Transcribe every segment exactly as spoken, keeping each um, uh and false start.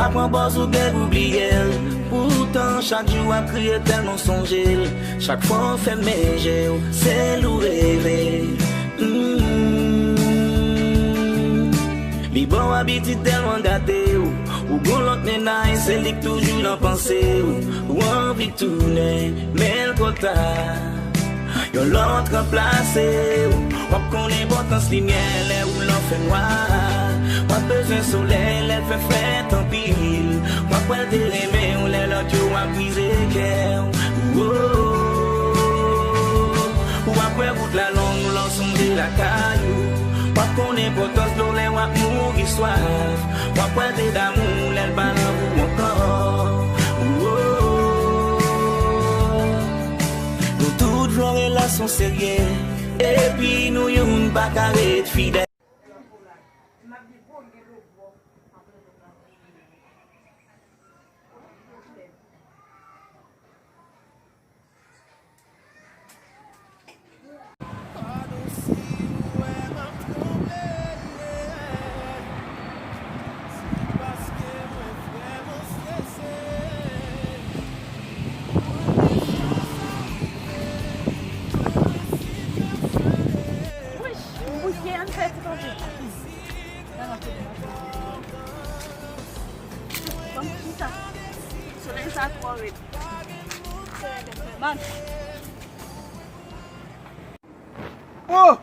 Pran pòz ou gen pou bliye l. Poutan chak jou w ap kriye tèlman w sonje l. Chak fwa w fèmen je w, se l ou reve. Mm. Li ba w abitid tèlman gate w. Ou gon lòt mennaj, se li k toujou nan panse w. Ou anvi tounen, men l twò ta. Yon lòt ranplase w. W ap konn enpòtans limyè lè ou nan fènwa. W ap bezwen solèy lè l fè frèt anpil. W ap wè l te renmen w lè lòt yo ap brize kè w. Ou ap wè wout la long lè w sonje lakay ou. W ap konn enpòtans dlo lè w ap mouri swaf. W ap wè l te damou lè l pa nan ou ankò. Ou, nou tout vle yon relasyon serye, epi nou youn pa ka ret fidèl. Wouch, mouye, ann fè ti kanpe. Ban m chita. Solèy sa twò rèd. Man. Oh!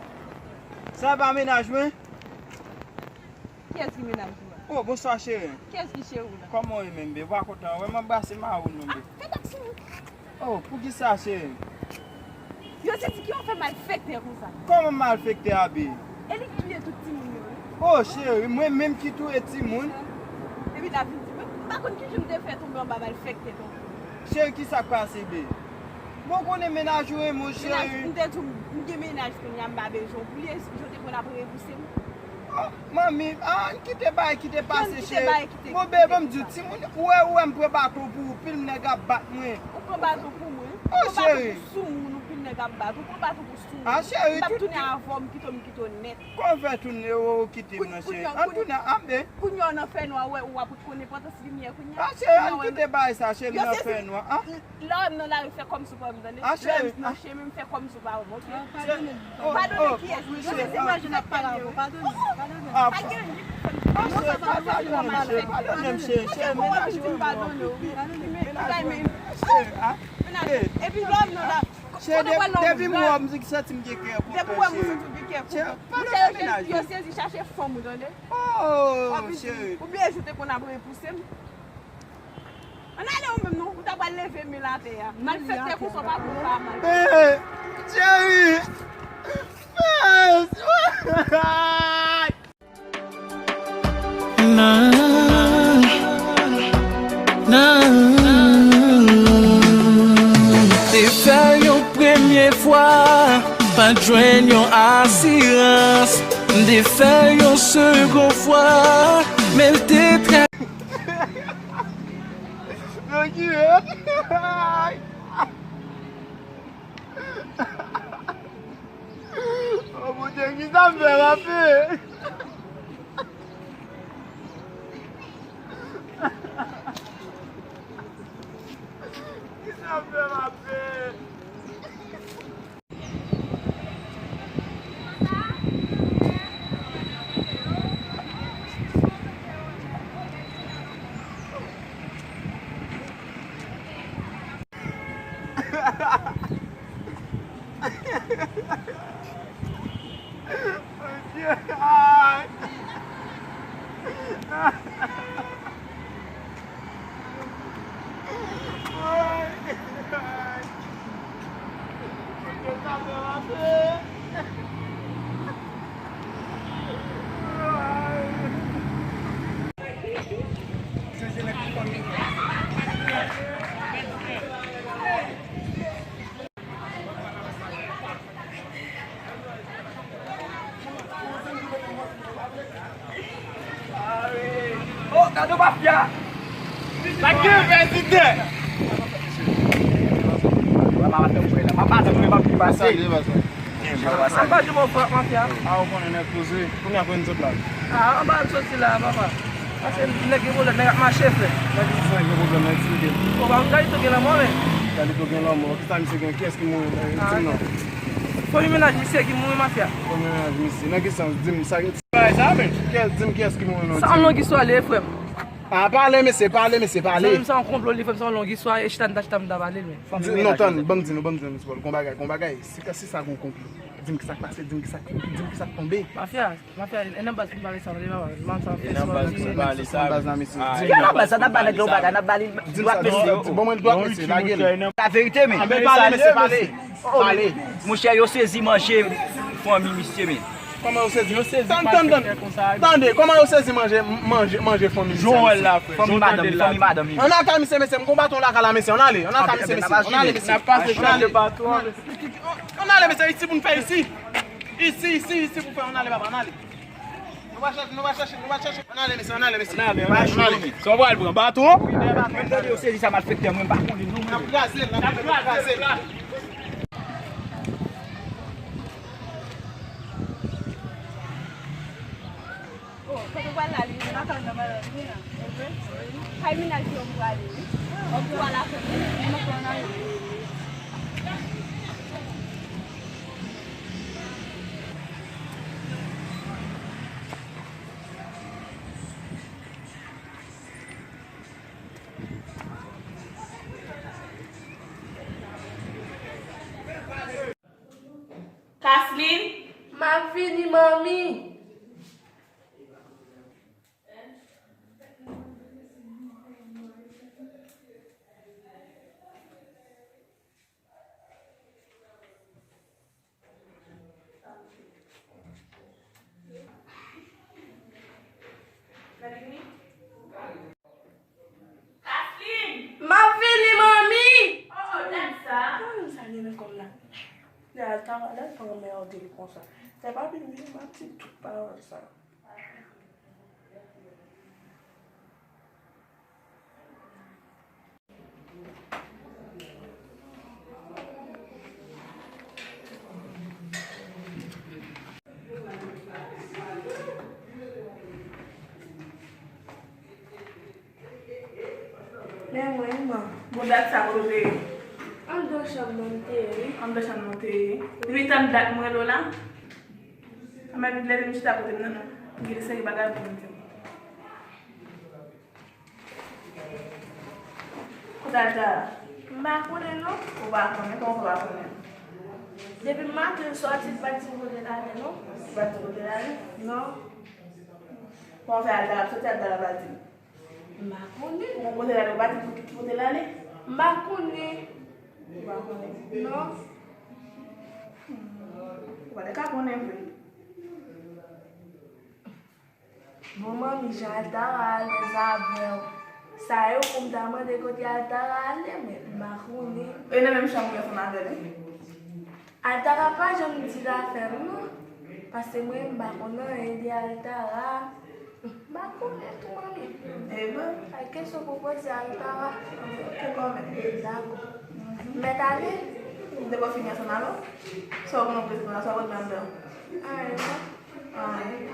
Sa pa mennaj mwen? Kiyès ki mennaj ou a? Oh, bonswa cheri. Kiyès ki cheri w la? Kòman w ye menm, be? Ou pa kontan? Wè m anbrase mari w non, be. Ah, fè taksi wi. Oh, poukisa, cheri? Yo se di ki w fè malfektè konsa. Kòman malfektè a, be? E li ki touye tout timoun yo, wi. Oh, cheri, mwen menm ki touye timoun? Epi l ap vin di, mwen, m pa konn ki jan m te fè tonbe anba malfektè tonton. Cheri, kisa k pase, be? Bon, konnen mennaj ou renmen w, cheri. Mennaj, m te di w, m gen mennaj kounye a, m pa bezwen w pou li, e si yo te konn ap repouse m. Oh, manmi, ah, ann kite bagay kite pase, cheri. Bon, be, ban m di w, timoun, ou wè, ou wè m pran baton pou ou, pil nèg ap bat mwen. Ou pran baton pou mwen? Oh, cheri. Ou pran baton pou soumoun, ou pil nèg ap bat. Ou pran baton pou soumoun. Ah, cheri, m p ap tounen avè w, m kite w, m kite w nèt. Kòman w fè tounen, ou kite m nan, cheri? Ann tounen ann, be. Kounye a w nan fènwa, ou wè, ou ap konn enpòtans limyè kounye a. Ah, cheri, ann kite bagay sa, cheri, m nan fènwa, an. Lè w wè m nan lari, fè kòmsi w pa wè m, tande. Ah, cheri, lè m nan chemen, fè kòmsi w pa wè m, oke? Padone kiyès? Yo se imajine ap pale avè w. Padone, padone. Pa gen anyen pou fè m. Ah, cheri, padone m, cheri, padone m, cheri, cheri, mennaj ou renmen w anpil, wi. Padone. Mennaj ou renmen w, cheri, ah. Epi lè w wè m nan la, cheri, depi m wè w, m santi m gen kè kontan, cheri. Depi w wè m, ou santi w gen kè kontan. Cheri, padone mennaj ou. Yo sezi chache fanm ou, tande. Oh, cheri. Ou bliye jou te konn ap repouse m. Ann ale ou menm non, ou ta pral leve men l atè a. Malfektè konsa w pa konn pa mal. Eh, cheri. Nan, nan. Te fè yon premye fwa, pa t jwenn yon asirans. M te fè yon segon fwa, men l te trè Yo ki rèd. Oh, Bondye, ki sa m fè m ap fè? Ki sa m fè m ap fè? Oh, gade mafya! Pa gen vèsite! Wè, mama te mwen la. Papa te mwen, papa ki pase. Anba di mwen frap mafya. A, ou konnen nèg poze. Kounye a kwen sot la. A, anba soti la, papa. Pase nèg gen pwoblèm, nèg ap mache, frè. Nèg ki sa gen pwoblèm nan, eksplike m. Bon, ba, Galito gen lanmò, men. Galito gen lanmò. Kisa misye gen? Kiyès ki mouri nan? Di m non. Fanmi mennaj misye ki mouri, mafya. Fanmi mennaj misye. Nan ki sans? Di m sa. Bagay sa, men. Kiyès, di m kiyès ki mouri non? Sa yon long istwa li ye, frè m. Ah, pale, mesye, pale, mesye, pale. Zanmi m, sa yon konplo li, frè m, sa yon long istwa. E chita n ta chita m ta pale l, men. Di, non, tann, ban m di nou, ban m di nou, mesye Paul, gon bagay, gon bagay. Si, si sa gon konplo, di m kisa k pase, di m kisa, di m kisa k tonbe. Mafya. Mafya, e nan baz pou m pale sa, tande papa. Mafya, e nan baz pou m pale sa. Baz la, mesye. Ah, e nan baz sa, n ap ba nèg yo bagay, n ap ba li dwat mesye yo. Bon, mwen dwat mesye, lage l. La verite, men. Anben pale, mesye, pale. Pale. Monchè, yo sezi manje fanmi misye, men. Kòman yo sezi? Yo sezi. Tann, tann, tann. Tande, kòman yo sezi manje, manje, manje fanmi misye? Jan w wè l la, frè. Fanmi madanm li, fanmi madanm li. Ann atake misye, mesye, m gon baton lakay la, mesye, ann ale. Ann atake misye, mesye, ann ale, mesye. N ap pase chanje baton an, mesye. Ann ale, mesye, isi pou n fè isi. Isi, isi, isi pou fè, ann ale, papa, ann ale. Nou va chache, nou va chache, nou va chache. Ann ale, mesye, ann ale, mesye. Ann ale, ann ale. Sa w pral pran baton? Mwen tande yo sezi sa malfektè, mwen m pa konnen non, mwen. N ap kraze l, n ap kraze l. Oh, kote w pral la, li nan kay nan madanm li la. Kay mennaj li yo m prale, wi. Ou pral avè m, wi. Mwen pran nan yo. Kaslin? M ap vini, manmi. Kaslin! M ap vini, manmi! Oh, dat sa. Kòman sa gen nan kò m la? Lè al travay, lè al pran mède l konsa. Lè pa vin vini, m ap di tout pawòl sa. Men mwen, man. Bon, dat sa kote w te ye? Anndan chanm nan m te ye, wi. Anndan chanm nan w te ye? Depi tan dat mwen rele w la, mwen leve m chita kote m nan, non. M gen seri bagay pou m di w. Kote Altara? M pa konnen, non. Ou pa konnen? Kòman w fè pa konnen? Depi maten l sòti, l pa t di kote l ale, non. Li pa t di kote l ale? Non. Kòman fè Altara ap sòti, Altara pa di? M pa konnen. Ou konn kote l ale, ou pa di pou ki kote l ale? M pa konnen. Ou pa konnen? Non. Hmm. Ou pa te ka konnen vre. Bon, manmi, jan Altara alèz avè w, sa yo pou m ta mande kote Altara ale, men m pa konnen. E nan menm chanm ou ansanm avè l, wi. Altara pa janm di zafè m, non. Paske mwen, m pa konn anyen de Altara. M pa konnen tou, manmi. Ebyen. Ay, kesyon pou poze Altara. Oke, kòmè. Dakò. M mèt ale? Ou te fini ansanm avè w? Sa w konn poze konn sa w konn anndan? Anyen, non. Anyen.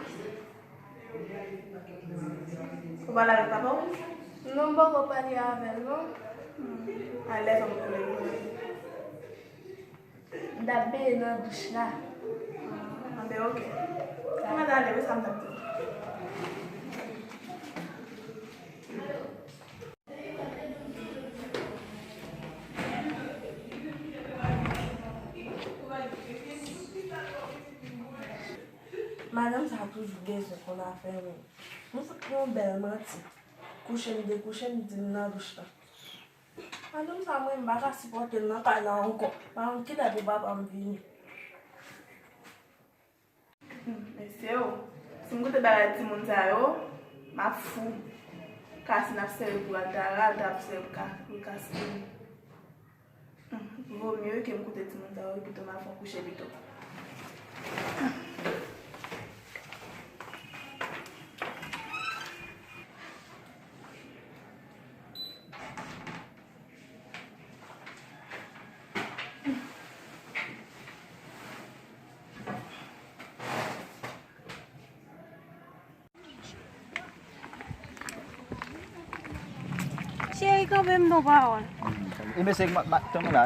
Ou pale avèk papa w? Non, m poko pale avè l, non. Hmm. Alèz ann konnen. M t ap benyen nan douch la. Ah, anben, oke. Ann ale, wi, sa m t ap di w. Madanm sa toujou bezwen konn afè moun. M fout li yon bèl manti. Kouche m dekouche, m di l nan douch la. Madanm sa, mwen, m pa ka sipòte l nan kay la ankò. Pa konn kilè pou papa m vini. Hmm, mesye o, si m koute bagay timoun sa yo, m ap fou. Kaslin ap sèvi pou Altara, Altara ap sèvi pou Ka-, pou Kaslin. Hmm, vo mye ke m koute timoun sa yo, pito m al fè yon kouche pito. Cheri, kanpe m non pawòl. E mesye, tann ou la.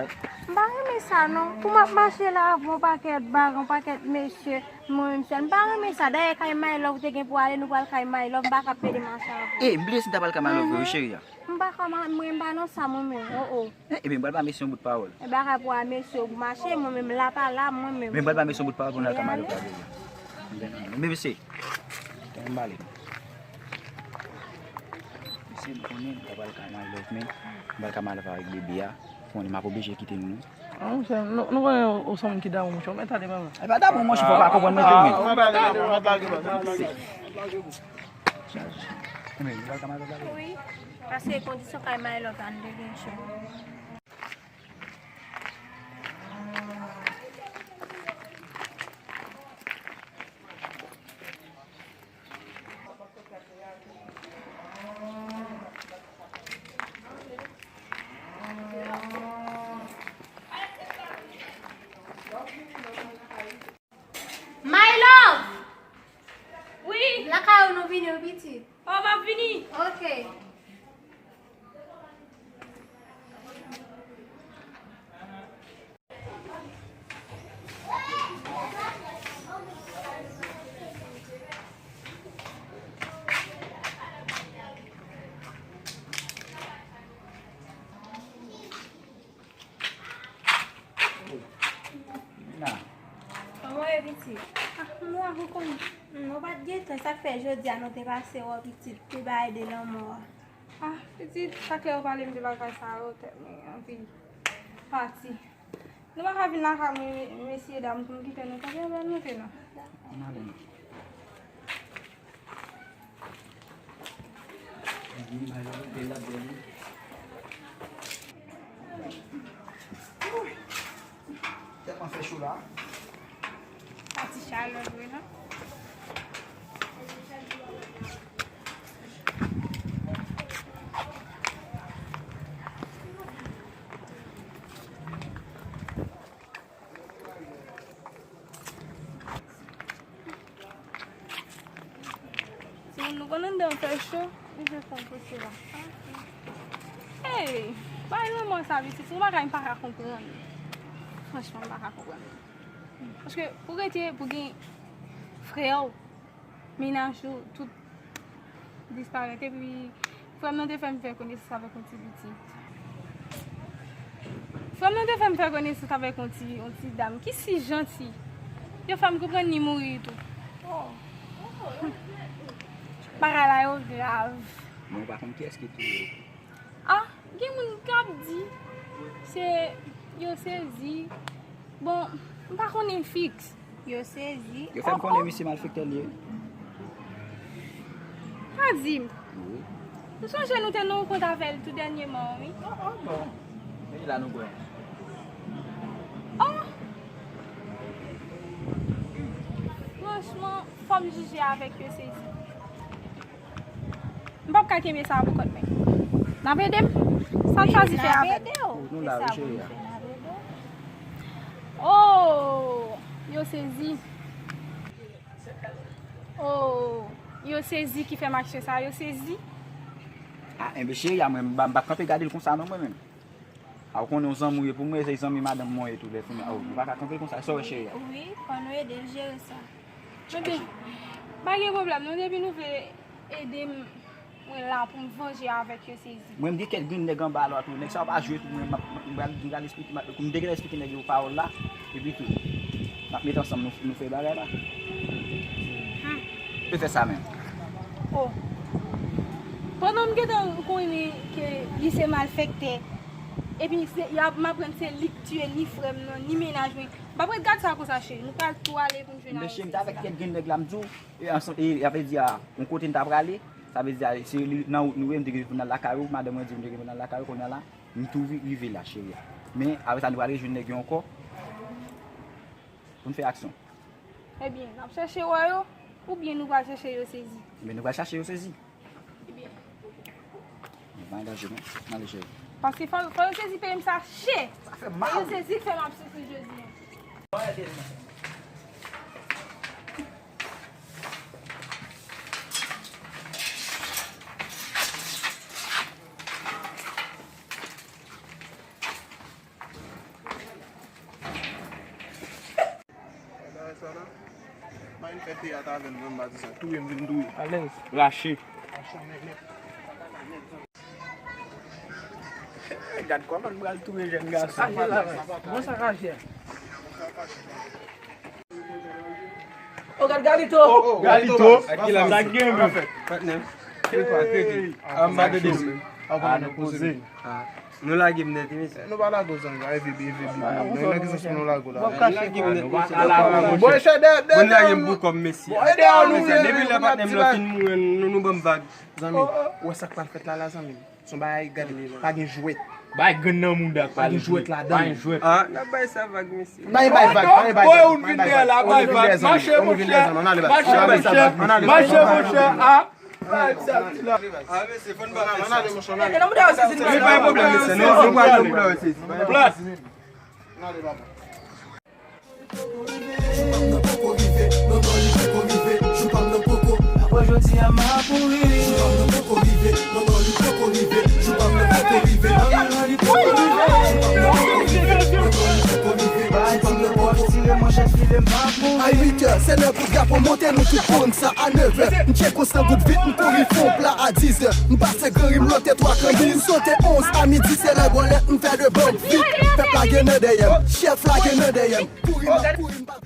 M pa renmen sa non. Pou m ap mache la avè yon pakèt bag, yon pakèt mesye, mwen menm sèl. M pa renmen sa. Dayè kay My Love ou te gen pou ale, nou pral kay My Love, m pa ka pede mache avè w. E, m bliye si m ta pral kay My Love vre wi, cheri a. M pa ka, mwen m pa nan sa mwen menm. Oh, oh. Ebyen, m pral ba mesye yon bout pawòl. E bagay pou a mesye ou pou mache, mwen menm la pa la, mwen menm. Men m pral ba mesye yon bout pawòl pou n al kay My Love la vre. Men mesye, men m pale. Mesye, m konnen m ta pral kay My Love, men m pral kay My Love avèk bebe a. Konnen m ap oblije kite nou. Ah, monchè, nou, nou konnen ou se yon moun ki damou, monchè, ou mèt ale, mama. E pa damou, monchè, fò w pa konprann mwen tou, men. Wi, paske kondisyon kay My Love la, nou te gen chè. My love! Wi? Lakay ou nou vini wi pitit. Oh, m ap vini. Ok. Kòman w ye pitit? Ah, m la, ou konn. M, ou pa t gen tan, sa k fè jodi a nou te pase wè w pitit, te bay de lanmò a. Ah, pitit, sa k lè ou pale m de bagay sa yo, tèt mwen anvi pati. Nou pa ka vin lakay mwen, mesye dam, pou m kite nou, tande, ann monte non. Ann ale non. Tèlman fè cho la. Pati chalè vre non. Timoun, nou konn anndan an fè cho, li jwe fon pote la. Hey, bay lanmò sa pitit, ou bagay m pa ka konprann. Franchman, m pa ka konprann. Paske pou rete, pou gen frè w, mennaj ou, tout disparèt. Epi, frè m nan te fè m fè konesans avèk yon ti pitit. Frè m nan te fè m fè konesans avèk yon ti, yon ti dam ki si janti. Yo fè m konprann li mouri tou. Oh. Bagay la yo grav. Men ou pa konn kiyès ki touye yo? Ah, gen moun k ap di se yo sezi. Bon, m pa konnen fiks. Yo sezi. Yo fè m konnen misye malfektè li ye. Pa di m. Wi. M sonje nou te nan yon kont avè l tou dènyèman, wi. Ah, ah, bon. Men la nou kwè. Oh! Franchman, fò m jije avèk yo sezi. M p ap ka kenbe sa pou kont mwen. N ap ede m? Sa n chwazi fè avè l? Nou la, wi, cheri a. Oh, yo sezi. Oh, yo sezi ki fè m achte sa, yo sezi. Ah, enben, cheri a, mwen, m p ap kanpe gade l konsa non, mwen menm. A, ou konnen yon zanmi w ye pou mwen, se zanmi madanm mwen ye tou, lè fini. A, ou pa ka kanpe konsa, sa w wè, cheri a? Wi, fò nou ede l jere sa. Ebyen, pa gen pwoblèm, non, depi nou vle ede m, mwen la pou m vanje avèk yo sezi. Mwen, m gen kèk grenn nèg anba a la tou, nèg sa yo pa jwe tou, mwen, m ap, m pral, m pral esplike, m ap, m deja esplike nèg yo pawòl la, epi tou, n ap met ansanm, nou, nou fè bagay la. Hmm. Yo fè sa menm. Oh. Pandan m gentan konnen ke li se malfektè, epi se, y ap, m aprann se li k tiye ni frè m nan, ni mennaj mwen. M p ap ret gad sa konsa, cheri. Nou pral tou ale pou n jwenn Ayiti. Men cheri, m t avèk kèk grenn nèg la, m di w, e, ansanm, e, sa vle di a, yon kote n ta prale, sa vle di a, se li, nan wout nou ye, m te gen pou n al lakay ou, madanm mwen di m te gen pou n al lakay ou, kounye a la, m tou ri-, rive la, cheri a. Men, apre sa, nou pral rejwenn nèg yo ankò, pou n fè aksyon. Ebyen, n ap chèche wè yo, oubyen nou pral chèche yo sezi? Men nou pral chache yo sezi. Ebyen. Mwen pa an danje non. M ale cheri. Paske fò, fò yo sezi peye m sa chè. Sa fè mal. E yo sezi k fè m ap soufri jodi a. Bon, e de. Sa la, m pa vin fè teyat avè l, mwen, m pa di sa. Touye m vin touye. Alèz. Rache. Gad kòman m pral touye jèn gason. Rache la, men. Bon, sa rache a. Oh, gad Galito! Galito! Sa k gen, men? Patnè. Hey! Ah, m pa tande, men. Ah, nou poze. Ah, nou lage m nèt, wi, mesye. Nou pa lage w, zanmi. Ay, V B, V B. Nan ki sans pou nou lage w la? Lage m nèt, mesye. Bon, chè, dèyè, dèyè, bon, lage m pou kòm, mesye. Bon, dèyè, nou, mesye, depi lè patnè m lan fin mouri, nou, nou ban m vag. Zanmi, ou wè sa k pral fèt la, la, zanmi? Se yon bagay, gade, pa gen jwèt. Bay grenn nan mouda. Pa gen jwèt ladan. Pa gen jwèt. Ah, n ap bay sa vag, mesye. Pa gen bay vag, pa gen bay vag. Ou vin dèyè la, bay vag. Mache, monchè. Mache, monchè. Mache, monchè. Ah. Bay sa, ti la. Ah, mesye, fò n ba mesye. Ann ale, monchè, ann ale. E nan mouda yo sezi. Li pa gen pwoblèm, mesye. Nou, nou pral nan mouda yo sezi. Plas. Ann ale, papa. Jou pa m nan poko rive, non, non, li poko rive. Jou pa m nan poko. Apre jodi a, m a pouri. Jou pa m nan poko rive, non, non, li poko rive. Jou pa m nan poko rive, non, non, li poko rive. Jou pa m nan poko rive, non, non, li poko rive. Bay tire pòch, tire manchèt, file m pa pouri. A uit è, se lè pou drapo monte, nou tout konn sa a nèf è. M tcheke konstan goud vit, m kouri fon pla a dis è. M pase Gran Ri, m lote twa kanbiz. Sote onz a midi, se lè bòlèt, m fè de bank vit. Pèp la gen nan dèyè m, chèf la gen nan dèyè m. Kouri, m ap kouri, m pa